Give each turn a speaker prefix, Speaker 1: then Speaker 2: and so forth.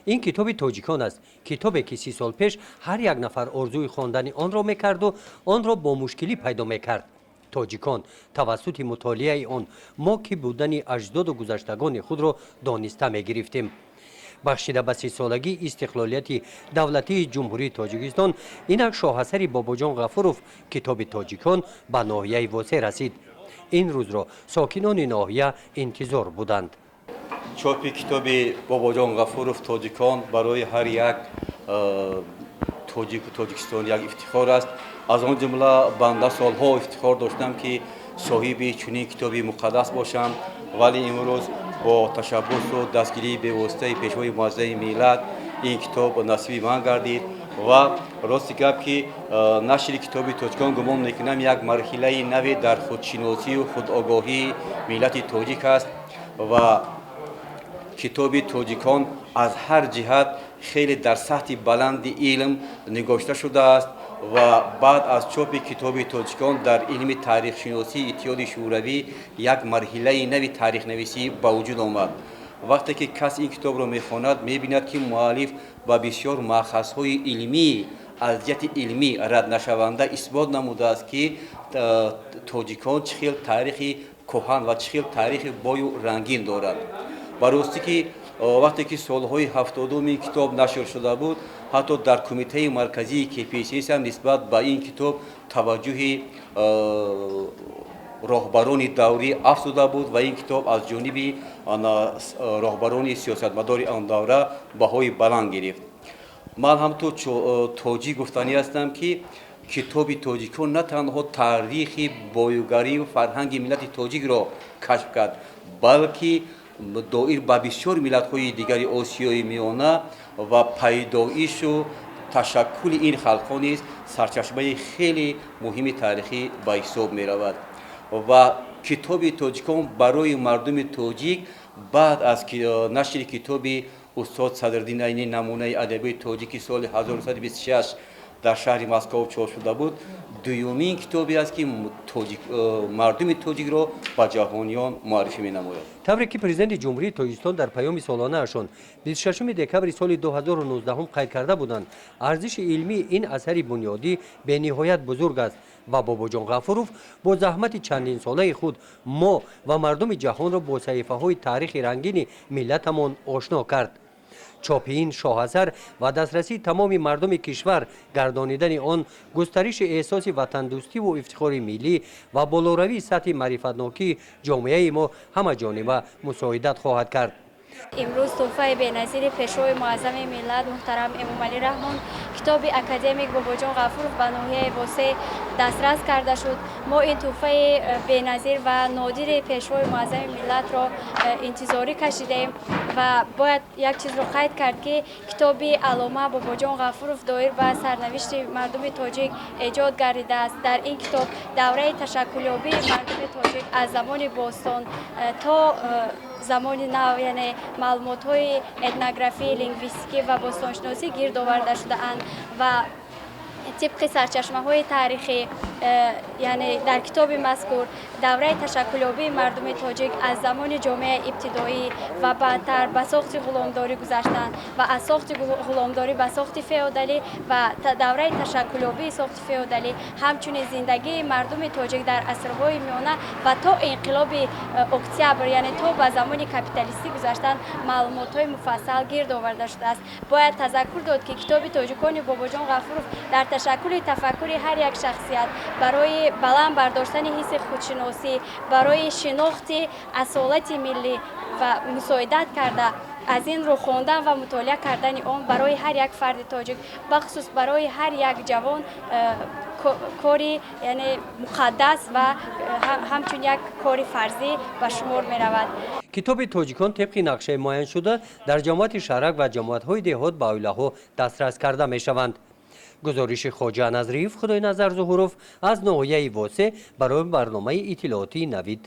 Speaker 1: Ин китоби Тоҷикон аст, китобе, ки 30 сол пеш ҳар як нафар орзуи хондани онро мекарду онро бо мушкилӣ пайдо мекард. Тоҷикон, тавассути мутолиаи он мо кӣ будани аҷдоду гузаштагони худро дониста мегирифтем. Бахшида ба 30-солагии истиқлолияти давлатии Ҷумҳурии Тоҷикистон, инак шоҳасари Бобоҷон Ғафуров, китоби Тоҷикон, ба ноҳияи Восе расид. Ин рӯзро сокинони ноҳия интизор буданд.
Speaker 2: Чопи китоби Бобоҷон Ғафуров «Тоҷикон» барои ҳар як тоҷику Тоҷикистон як ифтихор аст. Аз он ҷумла банда солҳо ифтихор доштам, ки соҳиби чунин китоби муқаддас бошам, вале имрӯз бо ташаббусу дастгирии бевоситаи Пешвои муаззами миллат ин китоб насиби ман гардид. Ва рости гап, ки нашри китоби «Тоҷикон», гумон мекунам, як марҳилаи наве дар худшиносию худогоҳии миллати тоҷик аст. Ва китоби «Тоҷикон» аз ҳар ҷиҳат хеле дар сатҳи баланди илм нигошта шудааст. Ва баъд аз чопи китоби «Тоҷикон» дар илми таърихшиносии Иттиҳоди Шӯравӣ як марҳилаи нави таърихнависӣ ба вуҷуд омад. Вақте ки кас ин китобро мехонад, мебинад, ки муаллиф ба бисёр маъхазҳои илмӣ, аз ҷиҳати илмӣ раднашаванда исбот намудааст, ки тоҷикон чӣ хел таърихи кӯҳан ва чӣ хел таърихи бою рангин дорад. Ба ростӣ, ки вақте ки солҳои 70-ум ин китоб нашр шуда буд, ҳатто дар Кумитаи марказии КПСС ҳам нисбат ба ин китоб таваҷҷӯҳи роҳбарони даврӣ афзуда буд ва ин китоб аз ҷониби роҳбарони сиёсатмадори он давра баҳои баланд гирифт. Ман ҳамту тоҷик гуфтанӣ ҳастам, ки китоби «Тоҷикон» на танҳо таърихи боюгарию фарҳанги миллати тоҷикро кашф кард, балки доир ба бисёр миллатҳои дигари Осиёи Миёна ва пайдоишу ташаккули ин халқҳо низ сарчашмаи хеле муҳими таърихӣ ба ҳисоб меравад. Ва китоби «Тоҷикон» барои мардуми тоҷик баъд аз нашри китоби устод Садриддин Айнӣ «Намунаи адабиёти тоҷики» соли 1926 дар шаҳри Москов чоп шуда буд, дуюмин китобе аст, ки мардуми тоҷикро ба ҷаҳониён муаррифӣ менамояд.
Speaker 1: Тавре ки Президенти Ҷумҳурии Тоҷикистон дар паёми солонаашон 26 декабри соли 2019 қайд карда буданд, арзиши илмии ин асари бунёдӣ бениҳоят бузург аст ва Бобоҷон Ғафуров бо заҳмати чандинсолаи худ мо ва мардуми ҷаҳонро бо саҳифаҳои таърихи рангини миллатамон ошно кард. Чопи ин шоҳасар ва дастрасии тамоми мардуми кишвар гардонидани он густариши эҳсоси ватандӯстиву ифтихори миллӣ ва болоравии сатҳи маърифатнокии ҷомеаи мо ҳамаҷониба мусоидат хоҳад кард.
Speaker 3: Имрӯз тӯҳфаи беназири Пешвои муаззами миллат муҳтарам Эмомалӣ Раҳмон, китоби академик Бобоҷон Ғафуров, ба ноҳияи Восе дастрас карда шуд. Мо ин тӯҳфаи беназир ва нодири Пешвои муаззами миллатро интизорӣ кашидаем. Ва бояд як чизро қайд кард, ки китоби аллома Бобоҷон Ғафуров доир ба сарнавишти мардуми тоҷик эҷод гардидааст. Дар ин китоб давраи ташаккулёбии мардуми тоҷик аз замони бостон то замони нав, яъне маълумотҳои этнографӣ, лингвистикӣ ва бостоншиносӣ гирд оварда шудаанд. Ва тибқи сарчашмаҳои таърихӣ, яъне дар китоби мазкур давраи ташаккулёбии мардуми тоҷик аз замони ҷомеаи ибтидоӣ ва баъдтар ба сохти ғуломдорӣ гузаштанд ва аз сохти ғуломдорӣ ба сохти феодалӣ ва давраи ташаккулёбии сохти феодалӣ, ҳамчунин зиндагии мардуми тоҷик дар асрҳои миёна ва то инқилоби Октябр, яъне то ба замони капиталистӣ гузаштан, маълумотҳои муфассал гирд оварда шудааст. Бояд тазаккур дод, ки китоби «Тоҷикони» Бобоҷон Ғафуров дар ташаккули тафаккури ҳар як шахсият, барои баланд бардоштани ҳисси худшиносӣ, барои шинохти асолати миллӣ ва мусоидат карда, аз ин рӯ хондан ва мутолиа кардани он барои ҳар як фарди тоҷик, бахусус барои ҳар як ҷавон, кори яъне муқаддас ва ҳамчун як кори фарзӣ ба шумор меравад.
Speaker 1: Китоби «Тоҷикон» тибқи нақшаи муайяншуда дар ҷамоати шаҳрак ва ҷамоатҳои деҳот ба оилаҳо дастрас карда мешаванд. Гузориши Хоҷа Назриев, Худойназар Зуҳуров аз ноҳияи Восе барои барномаи иттилоотии «Навид».